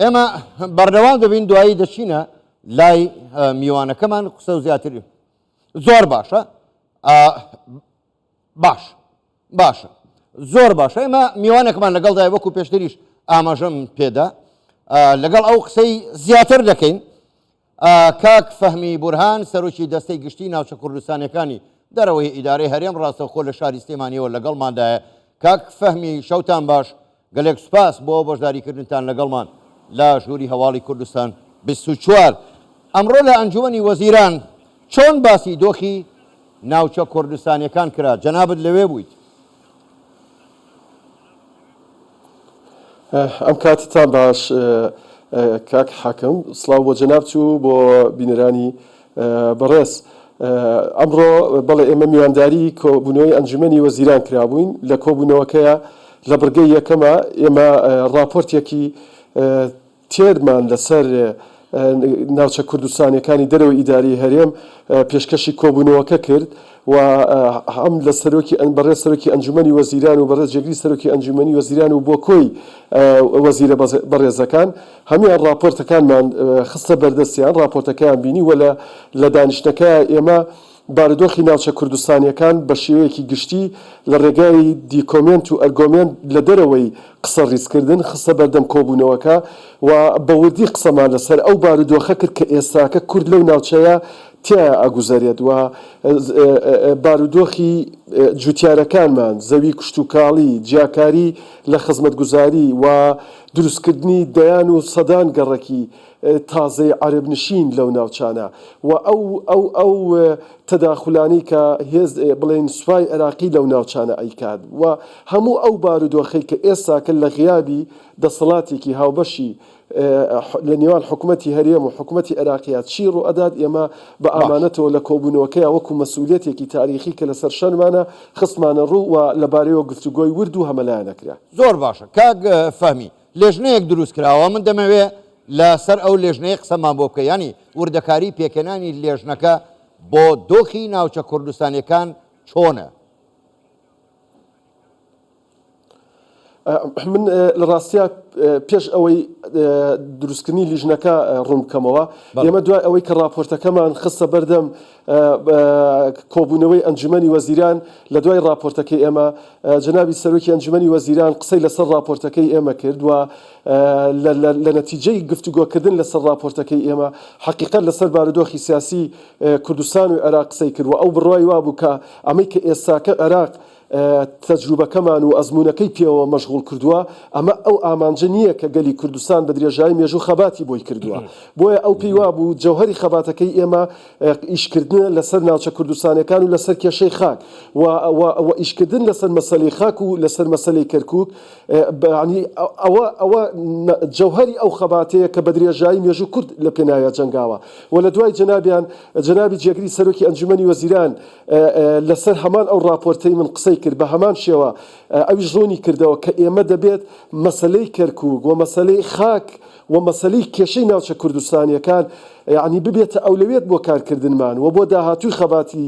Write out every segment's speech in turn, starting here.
ئێمە بەردەوام دەبین دوایی دەچینە لای میوانەکەمان قسە و زیاتر زۆر باشە باش باشە زۆر باشە ئێمە میوانێکمان لەگەڵدای وەکو پێشتریش ئاماژەم پێدا لەگەڵ ئەو قسەی زیاتر دەکەین کاک فەهمی بورهان سەرۆکی دەستەی گشتی ناوچە کوردستانیەکانی دەرەوەی ئیدارەی هەرێم ڕاستەوخۆ لە شاری سلێمانیەوە لەگەڵماندایە. کاک فەهمی شەوتان باش، گەلێک سوپاس بۆ بەشداریکردنتان لەگەڵمان لە ژووری هەواڵی کوردستان 24. ئەمڕۆ لە ئەنجومەنی وەزیران چۆن باسی دۆخی ناوچە کوردستانیەکان کرا؟ جەنابت لەوێ بوویت. ئەم کاتتان باش کاک حاکم، سڵاو بۆ جەنابت و بۆ بینەرانی بەڕێز. ئەمڕۆ بەڵێ ئێمە میوانداری کۆبوونەوەی ئەنجومەنی وەزیران کرابووین، لە کۆبوونەوەکەیا لە بڕگەی یەکەما ئێمە ڕاپۆرتێکی تێرمان لەسەر ناوچە کوردستانیەکانی دەرەوەی ئیدارەی هەرێم پێشکەشی کۆبوونەوەکە کرد و هەم لە سەرۆکی بەڕێز سەرۆکی ئەنجومەنی وەزیران و بەڕێز جێگری سەرۆکی ئەنجومەنی وەزیران و بۆ کۆی وەزیرە بەڕێزەکان هەموویان ڕاپۆرتەکانمان خستە بەردەستیان ڕاپۆرتەکەیان بینی و لە دانیشتنەکە ئێمە بارودۆخی ناوچە کوردستانیەکان بە شێوەیەکی گشتی لە ڕێگای دیکۆمێنت و ئەرگۆمێنت لە دەرەوەی قسە ڕیزکردن خستە بەردەم کۆبوونەوەکە و بە وردی قسەمان لە سەر ئەو بارودۆخە کرد کە ئێستاکە کورد لەو ناوچەیە تیایا ئەگوزەرێت و بارودۆخی جوتیارەکانمان، زەوی کشتوکاڵی، جیاکاری لە خزمەتگوزاری و دروستکردنی دەیان و سەدان گەڕەکی تازەی عەرەب نشین لەو ناوچانە و ئەو ئەو ئەو تەداخولانەی کە هێز بڵێین سوپای عێراقی لەو ناوچانە ئەیکات و هەموو ئەو بارودۆخەی کە ئێستاکە لە غیابی دەسەڵاتێکی هاوبەشی لە نێوان حکومەتی هەرێم و حکومەتی عێراقیا چی ڕووئەدات ئێمە بە ئامانەتەوە لە کۆبوونەوەکەیا وەکو مەسئولیەتێکی تاریخی کە لەسەر شەنمانە خستمانە ڕوو و لەبارەیەوە گفتوگۆی ورد و هەمەلایەنە کرا. زۆر باشە کاک فەهمی لێژنەیەک دروست کراوە من دەمەوێ لە سەر ئەو لێژنەیە قسەمان بۆ بکەی یانی وردەکاری پێکهێنانی لێژنەکە بۆ دۆخی ناوچە کوردستانیەکان چۆنە؟ من لە ڕاستیا پێش ئەوەی دروستکردنی لیژنەکە ڕوون بکەمەوە ئێمە دوای ئەوەی کە ڕاپۆرتەکەمان خستە بەردەم کۆبوونەوەی ئەنجومەنی وەزیران لە دوای ڕاپۆرتەکەی ئێمە جەنابی سەرۆکی ئەنجومەنی وەزیران قسەی لەسەر ڕاپۆرتەکەی ئێمە کرد و لە نەتیجەی گفتوگۆکردن لەسەر ڕاپۆرتەکەی ئێمە حەقیقەت لەسەر بارودۆخی سیاسی کوردستان و عێراق قسەی کرد و ئەو بڕوای وابوو کە ئەمەی کە ئێستاکە عێراق تەجروبەکەمان و ئەزموونەکەی پێوە مەشغوڵ کردووە، ئەمە ئەو ئامانجە نییە کە گەلی کوردستان بە درێژایی مێژوو خەباتی بۆی کردووە. بۆیە ئەو پێی وابوو جەوهەری خەباتەکەی ئێمە ئیشکردنە لەسەر ناوچە کوردستانیەکان و لەسەر کێشەی خاک و و ئیشکردن لەسەر مەسەلەی خاک و لەسەر مەسەلەی کەرکوک یانی ئەوە ئەوە جەوهەری ئەو خەباتەیە کە بە درێژایی مێژوو کورد لە پێناویا جەنگاوە و لە دوای جەنابیان جەنابی جێگری سەرۆکی ئەنجومەنی وەزیران لەسەر هەمان ئەو ڕاپۆرتەی من قسەی کرد بە هەمان شێوە ئەویش ڕوونی کردەوە کە ئێمە دەبێت مەسەلەی کەرکوک و مەسەلەی خاک و مەسەلەی کێشەی ناوچە کوردستانیەکان یەعنی ببێتە ئەولەویەت بۆ کارکردنمان و بۆ داهاتووی خەباتی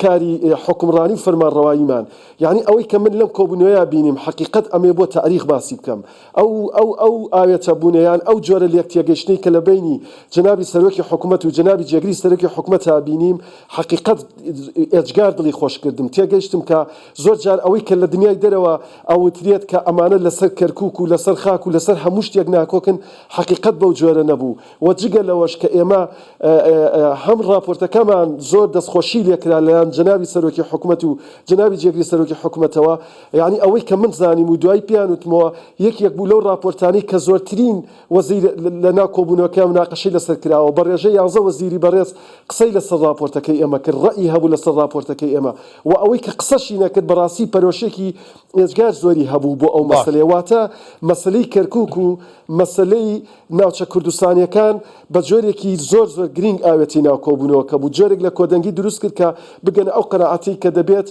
کاری حوکمڕانی و فەرمانڕەواییمان یەعنی ئەوەی کە من لەم کۆبوونەوەیە بینیم حەقیقەت ئەمەیە بۆ تاریخ باسی بکەم ئەو ئەو ئەو ئاوێتە بوونە یان ئەو جۆرە لێک تێگەیشتنەی کە لە بەینی جەنابی سەرۆکی حکومەت و جەنابی جێگری سەرۆکی حکومەتا بینیم حەقیقەت ئێجگار دڵی خۆش کردم تێگەیشتم کە زۆر جار ئەوەی کە لە دنیای دەرەوە ئەوترێت کە ئەمانە لەسەر کەرکوک و لەسەر خاک و لەسەر هەموو شتێک ناکۆکن حەقیقەت بەو جۆرە نەبوو و جگە لەوەش کە ئێمە هەم ڕاپۆرتەکەمان زۆر دەستخۆشی لێکرا لەلایەن جەنابی سەرۆکی حکومەت و جەنابی جێگری سەرۆکی حکومەتەوە یانی ئەوەی کە من زانیم و دوایی پێیان وتمەوە یەکێک بوو لەو ڕاپۆرتانەی کە زۆرترین وەزیر لە ناو کۆبوونەوەکەیا موناقەشەی لەسەر کراوە بە ڕێژەی یانزە وەزیری بەڕێز قسەی لەسەر ڕاپۆرتەکەی ئێمە کرد ڕەئی هەبوو لەسەر ڕاپۆرتەکەی ئێمە و ئەوەی کە قسەشی نەکرد بەڕاستی پەرۆشێکی ئێجگار زۆری هەبوو بۆ ئەو باش. مەسەلەیە واتە مەسەلەی کەرکوک و مەسەلەی ناوچە کوردستانیەکان بە جۆرێکی زۆر زۆر گرینگ ئاوێتەی ناو کۆبوونەوەکە بوو جۆرێک لە کۆدەنگی دروست کرد کە بگەنە ئەو قەناعەتەی کە دەبێت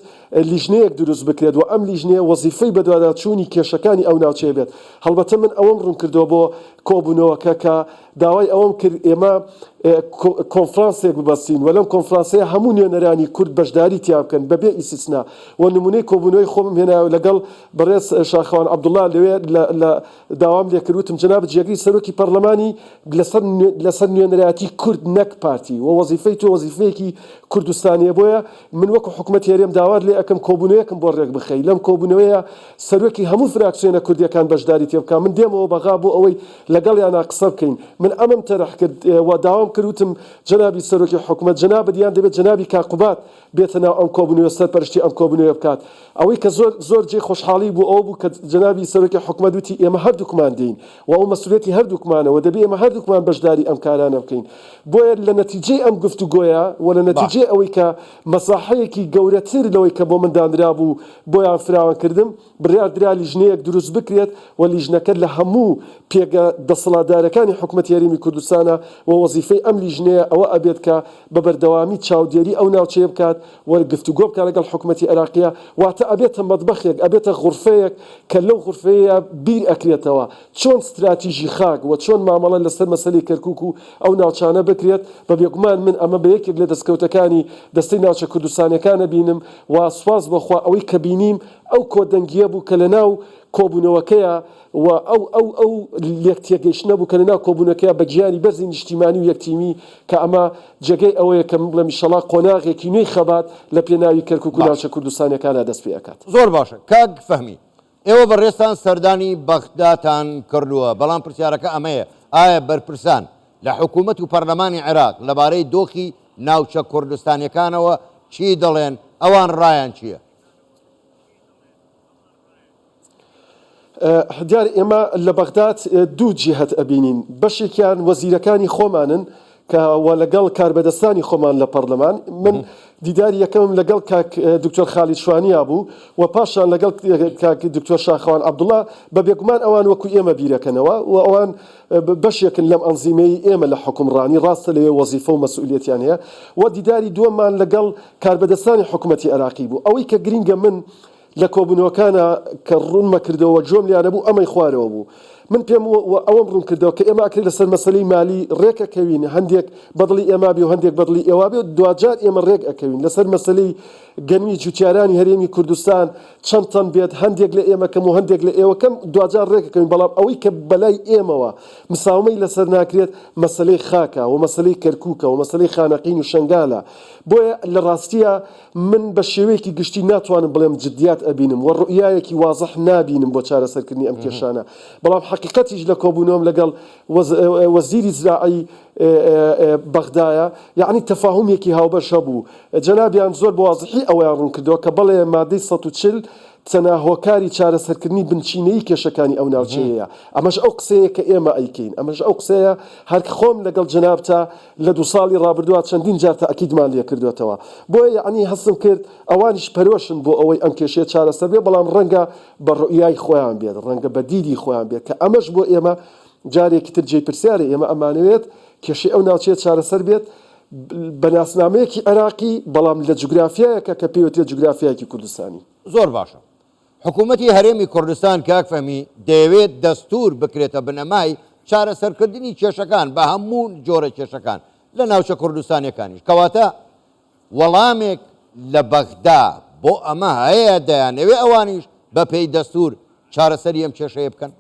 لیژنەیەک دروست بکرێت و ئەم لیژنەیە وەزیفەی بەدواداچوونی کێشەکانی ئەو ناوچەیە بێت. هەڵبەتە من ئەوەم ڕوونکردەوە بۆ. کۆبوونەوەکە کە داوای ئەوەم کرد ئێمە کۆنفرانسێک ببەستین و لەم کۆنفرانسەیە هەموو نوێنەرانی کورد بەشداری تیا بکەن بەبێ ئیسیسنا و نمونەی کۆبوونەوەی خۆمم هێنایەوە لەگەڵ بەڕێز شاخەوان عەبدوڵا لەوێ لە داوام لێکرد وتم جەنابت جێگری سەرۆکی پەڕلەمانی لەسەر لەسەر نوێنەرایەتی کورد نەک پارتی و وەزیفەی تۆ وەزیفەیەکی کوردستانیە بۆیە من وەکو حکومەتی هەرێم داوات لێ ئەکەم کۆبوونەوەیەکم بۆ ڕێک بخەی لەم کۆبوونەوەیە سەرۆکی هەموو فراکسیۆنە کوردیەکان بەشداری تێ بکا من دێمەوە بەغا بۆ ئەوەی لەگەڵیانا قسە بکەین من ئەمەم تەرح کرد و داوام کرد وتم جەنابی سەرۆکی حکومەت جەنابت یان دەبێت جەنابی کاک قوباد بێتە ناو ئەم کۆبوونەوە سەرپەرشتی ئەم کۆبوونەوە بکات. ئەوەی کە زۆر زۆر جێی خۆشحاڵی بوو ئەوە بوو کە جەنابی سەرۆکی حکومەت وتی ئێمە هەردووکمان دێین و ئەو مەسئولیەتی هەردووکمانە و دەبێ ئێمە هەردووکمان بەشداری ئەم کارانە بکەین. بۆیە لە نەتیجەی ئەم گفتوگۆیە و لە نەتیجەی ئەوەی کە مەساحەیەکی گەورەتر لەوەی کە بۆ من دانرابوو بۆیان فراوان کردم، بڕیار درا لیژنەیەک دروست بکرێت و لیژنەکە لە هەموو پێگە دەسەڵاتدارەکانی حکومەتی هەرێمی کوردستانە و وەزیفەی ئەم لیژنەیە ئەوە ئەبێت کە بە بەردەوامی چاودێری ئەو ناوچەیە بکات و گفتوگۆ بکات لەگەڵ حکومەتی عێراقیە واتە ئەبێتە مەتبەخێک ئەبێتە غورفەیەک کە لەو غورفەیە بیر ئەکرێتەوە چۆن ستراتیژی خاک و چۆن مامەڵە لەسەر مەسەلەی کەرکوک و ئەو ناوچانە بکرێت بە بێگومان من ئەمە بە یەکێک لە دەستکەوتەکانی دەستەی ناوچە کوردستانیەکان ئەبینم و سوپاس بۆ خوا ئەوەی کە بینیم ئەو کۆدەنگییە بوو کە لەناو کۆبوونەوەکەیا و ئەو ئەو ئەو لێکتێگەیشتنە بوو کە لەناو کۆبوونەکەیا بە گیانی بەرزی نیشتیمانی و یەکتیمی کە ئەمە جێگەی ئەوەیە کە من بڵێم ئیشەڵا قۆناغێکی نوێی خەبات لە پێناوی کەرکووک و باشە. ناوچە کوردستانییەکانا دەست پێ ئەکات. زۆر باشە کاک فەهمی، ئێوە بەڕێزتان سەردانی بەغداتان کردووە، بەڵام پرسیارەکە ئەمەیە ئایا بەرپرسان لە حکوومەت و پەرلەمانی عێراق لەبارەی دۆخی ناوچە کوردستانییەکانەوە چی دەڵێن، ئەوان ڕایان چییە؟ دیارە ئێمە لە بەغداد دوو جیهەت ئەبینین، بەشێکیان وەزیرەکانی خۆمانن کە و لەگەڵ کاربەدەستانی خۆمان لە پەڕلەمان، من دیداری یەکەمم لەگەڵ کاک دکتۆر خالید شوانیا بوو و پاشان لەگەڵ کاک دکتۆر شاخەوان عەبدوڵا، بە بێگومان ئەوان وەکو ئێمە بیرەکەنەوە و ئەوان بەشێکن لەم ئەنزیمەی ئێمە لە حوکمڕانی، ڕاستە لەوێ وەزیفە و مەسئولیەتیان هەیە و دیداری دووەممان لەگەڵ کاربەدەستانی حکومەتی عێراقی بوو. ئەوەی کە گرینگە من لە کۆبوونەوەکانا کە ڕوونمە کردەوە گوێم لیانە بوو ئەمەی خوارەوە بوو. من پێم و ئەوەم ڕوون کردەوە کە ئێمە ئەکرێ لەسەر مەسەلەی مالی ڕێک ئەکەوین هەندێک بە دڵی ئێمە بێ و هەندێک بە دڵی ئێوە بێ و دواجار ئێمە ڕێک ئەکەوین لەسەر مەسەلەی گەنمی جوتیارانی هەرێمی کوردستان چەند تەن بێت هەندێک لە ئێمە کەم و هەندێک لە ئێوە کەم دواجار ڕێک ئەکەوین بەڵام ئەوەی کە بەلای ئێمەوە مساومەی لەسەر ناکرێت مەسەلەی خاکە و مەسەلەی کەرکوکە و مەسەلەی خانەقین و شەنگالە بۆیە لە ڕاستیا من بە شێوەیەکی گشتی ناتوانم بڵێم جدیات ئەبینم و ڕوئیایەکی وازح نابینم بۆ چارەسەرکردنی ئەم کێشانە بەڵام حەقیقەتیش لە کۆبوونەوەم لەگەڵ وەزیری زراعی بەغدایە یەعنی تەفاهومێکی هاوبەش هەبوو جەنابیان زۆر بە وازحی ئەوەیان ڕوونکردەوە کە بەڵێ مادەی 140 تەنها هۆکاری چارەسەرکردنی بنچینەیی کێشەکانی ئەو ناوچەیەیە. ئەمەش ئەو قسەیە کە ئێمە ئەیکەین. ئەمەش ئەو قسەیە هەر خۆم لەگەڵ جەنابتا لە دوو ساڵی ڕابردووا چەندین جار تەئکیدمان لێ کردۆتەوە. بۆیە یەعنی هەستم کرد ئەوانیش پەرۆشن بۆ ئەوەی ئەم کێشەیە چارەسەر بێت، بەڵام ڕەنگە بە ڕوئیای خۆیان بێت، ڕەنگە بە دیدی خۆیان بێت کە ئەمەش بۆ ئێمە جارێکی تر جێی پرسیارە. ئێمە ئەمانەوێت کێشەی ئەو ناوچەیە چارەسەر بێت بە ناسنامەیەکی عێراقی، بەڵام لە جوگرافیایەکە کە پێی وترێت جوگرافیایەکی کوردستانی. زۆر باشە. حکوومەتی هەرێمی کوردستان کاک فەهمی دەیەوێت دەستوور بکرێتە بنەمای چارەسەرکردنی کێشەکان بە هەموو جۆرە کێشەکان لە ناوچە کوردستانیەکانیش. کەواتە وەڵامێک لە بەغدا بۆ ئەمە هەیە دەیانەوێ ئەوانیش بە پێی دەستوور چارەسەری ئەم کێشەیە بکەن؟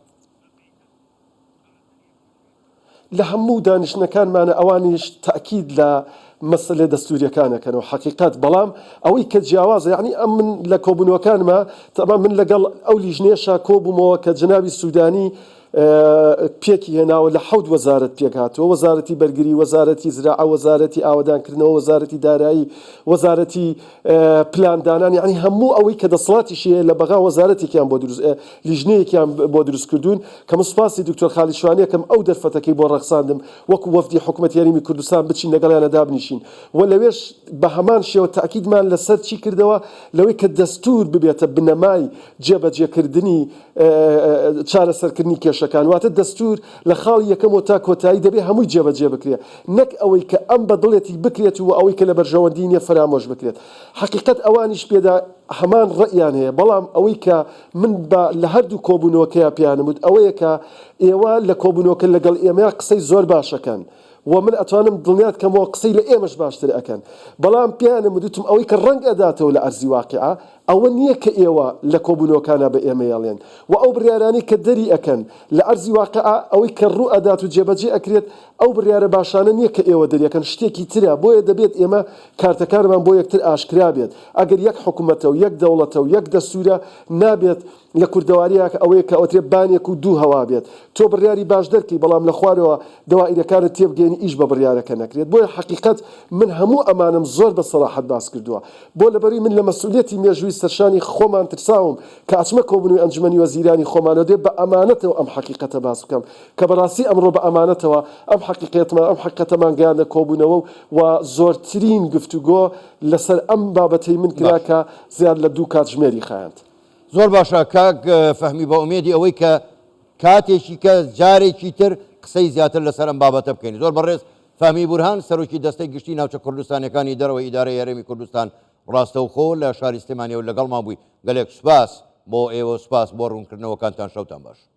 لە هەموو دانیشتنەکانمانە ئەوانیش تەئکید لە مەسەلە دەستووریەکان ئەکەنەوە حەقیقەت بەڵام ئەوەی کە جیاوازە یەعنی ئەم من لە کۆبوونەوەکانما تەبعەن من لەگەڵ ئەو لیژنەیەشا کۆبوومەوە کە جەنابی سوودانی پێکی هێناوە لە حەوت وەزارەت پێک هاتووە وەزارەتی بەرگری وەزارەتی زراعە وەزارەتی ئاوەدانکردنەوە وەزارەتی دارایی وەزارەتی پلاندانان یەعنی هەموو ئەوەی کە دەسەڵاتیشی هەیە لە بەغا وەزارەتێکیان بۆ دروست لیژنەیەکیان بۆ دروست کردوون کە من سوپاسی دکتۆر خالید شوانی ئەکەم ئەو دەرفەتەکەی بۆ ڕەخساندم وەکو وەفدی حکومەتی هەرێمی کوردستان بچین لەگەڵیانە دابنیشین و لەوێش بە هەمان شێوە تەئکیدمان لەسەر چی کردەوە لەوەی کە دەستور ببێتە بنەمای جێبەجێکردنی چارەسەرکردنی کێشە. کێشەکان، واتە دەستوور لە خاڵی یەکەمەوە تا کۆتایی دەبێ هەمووی جێبەجێ بکرێ، نەک ئەوەی کە ئەم بە دڵێتی بکرێت و ئەوەی کە لە بەرژەوەندیی نییە فەرامۆش بکرێت. حەقیقەت ئەوانیش پێدا هەمان ڕەئیان هەیە، بەڵام ئەوەی کە من بە لە هەردوو کۆبوونەوەکەیا پێیانم وت ئەوەیە کە ئێوە لە کۆبوونەوەکە لەگەڵ ئێمەیا قسەی زۆر باش ئەکەن و من ئەتوانم دڵنیات کەمەوە قسەی لە ئێمەش باشتر ئەکەن، بەڵام پێیانم وت وتم ئەوەی کە ڕەنگ ئەداتەوە لە ئەرزی واقیعا ئەوە نییە کە ئێوە لە کۆبوونەوەکانا بە ئێمەی ئەڵێن و ئەو بڕیارانەی کە دەری ئەکەن لە ئەرزی واقیعا ئەوەی کە ڕوو ئەدات و جێبەجێ ئەکرێت ئەو بڕیارە باشانە نییە کە ئێوە دەری ئەکەن شتێکی ترە بۆیە دەبێت ئێمە کارتەکانمان بۆ یەکتر ئاشکرا بێت ئەگەر یەک حکومەتە و یەک دەوڵەتە و یەک دەستوورە نابێت لە کوردەوارییا کە ئەوەیە کە ئەوترێ بانێک و دوو هەوا بێت تۆ بڕیاری باش دەرکەی بەڵام لە خوارەوە دەوائیرەکانت تێبگەیەنی ئیش بە بڕیارەکە نەکرێت بۆیە حەقیقەت من هەموو ئەمانەم زۆر بە سەراحەت باس کردووە بۆ لەبەروی من لە مەسئولیەتی مێژووی سەرشانی خۆمان ترساوم کە ئەچمە کۆبونەوەی ئەنجومەنی وەزیرانی خۆمانەوە دێ بە ئەمانەتەوە ئەم حەقیقەتە باس بکەم کە بەڕاستی ئەمڕۆ بە ئەمانەتەوە ئەم حەقیقەتمان ئەم حەقیقەتەمان گەیاندە کۆبونەوە و زۆرترین گفتوگۆ لەسەر ئەم بابەتەی من کرا باش. کە زیاد لە دوو کاتژمێری خایاند. زۆر باشە کاک فەهمی بە ئومێدی ئەوەی کە کاتێکی کە جارێکی تر قسەی زیاتر لەسەر ئەم بابەتە بکەین. زۆر بەڕێز فەهمی بورهان سەرۆکی دەستەی گشتی ناوچە کوردستانیەکانی دەرەوەی ئیدارەی هەرێمی کوردستان ڕاستەوخۆ لە شاری سلێمانیەوە لەگەڵمان بووی. گەلێک سوپاس بۆ ئێوە سوپاس بۆ ڕوونکردنەوەکانتان شەوتان باش.